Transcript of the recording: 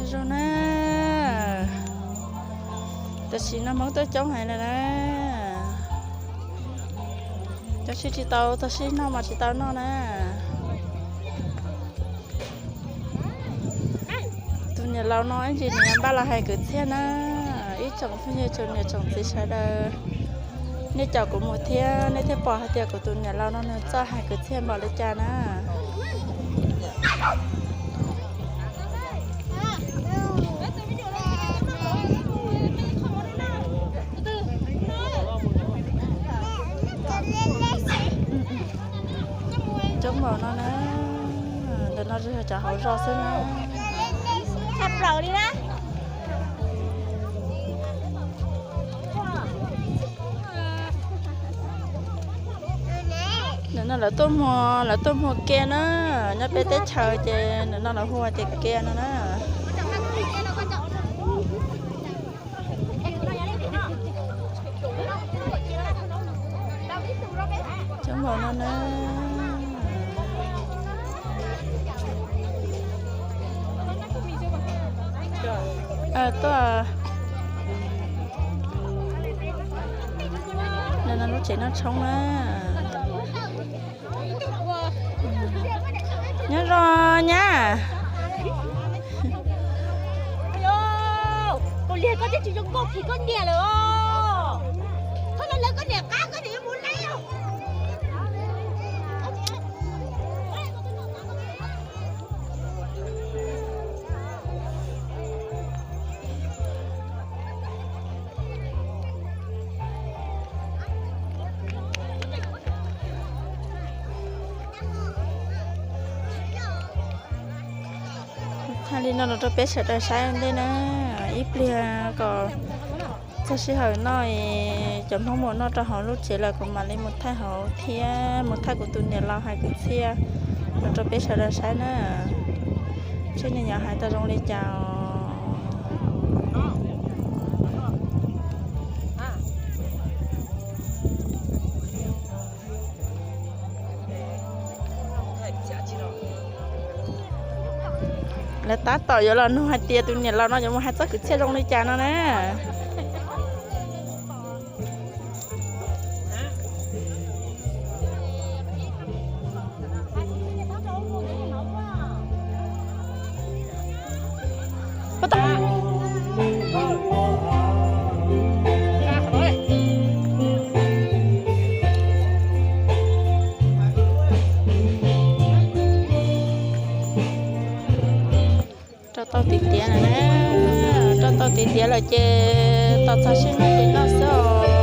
Zoo na, tam sim no Hmoob tuaj coob heev lawm na. Cov sib tsis tau txog sib noj mas tsis tau noj na. Tus niam laus no ib ntsis nws npaj los hais kwv txhiaj na. Ib tsoom phooj ywg tsoom niam tsoom txiv sawv daws, nej caum kuv mus thiab nej thiaj pom hais tias kuv tus niam laus no nws txawj hais kwv txhiaj npaum li cas na. Coob npaum no na, ntawm no tsuas yog cov hauv zos xwb na. Tshaj plaws li na. Ntawm no lawv tuaj muag, lawv tuaj muag ke na, nyob peb teb chaws ces ntawm no lawv hu tias ke no na. Coob npaum no na. Tuaj, no lub tsev noj tshoob na. Nyob zoo nyab. Kaus Lig, koj twb tsis zoo nkauj kiag koj niam lawm os. Koj lawv koj niam qab koj niam yuav mus lawm. Thaij li no los rau peb sawv daws saib ua ntej na. Ib pliag kom txog sij hawm noj es cov Hmoob mus noj rau hauv lub tsev lawm kuv mam li mus thaij hauv thiab mus thaij kuv tus niam laus hais kwv txhiaj los rau peb sawv daws saib na. Seb nws yuav hais tau zoo li cas os. Lawv tab tom yuav los nug hais tias tus niam laus no yuav mus hais txoj kwv txhiaj zoo li cas no na. Rau tau tiv tiav lawm na, rau tau tiv tiav lawm ces tos txog sij hawm ces noj xwb os.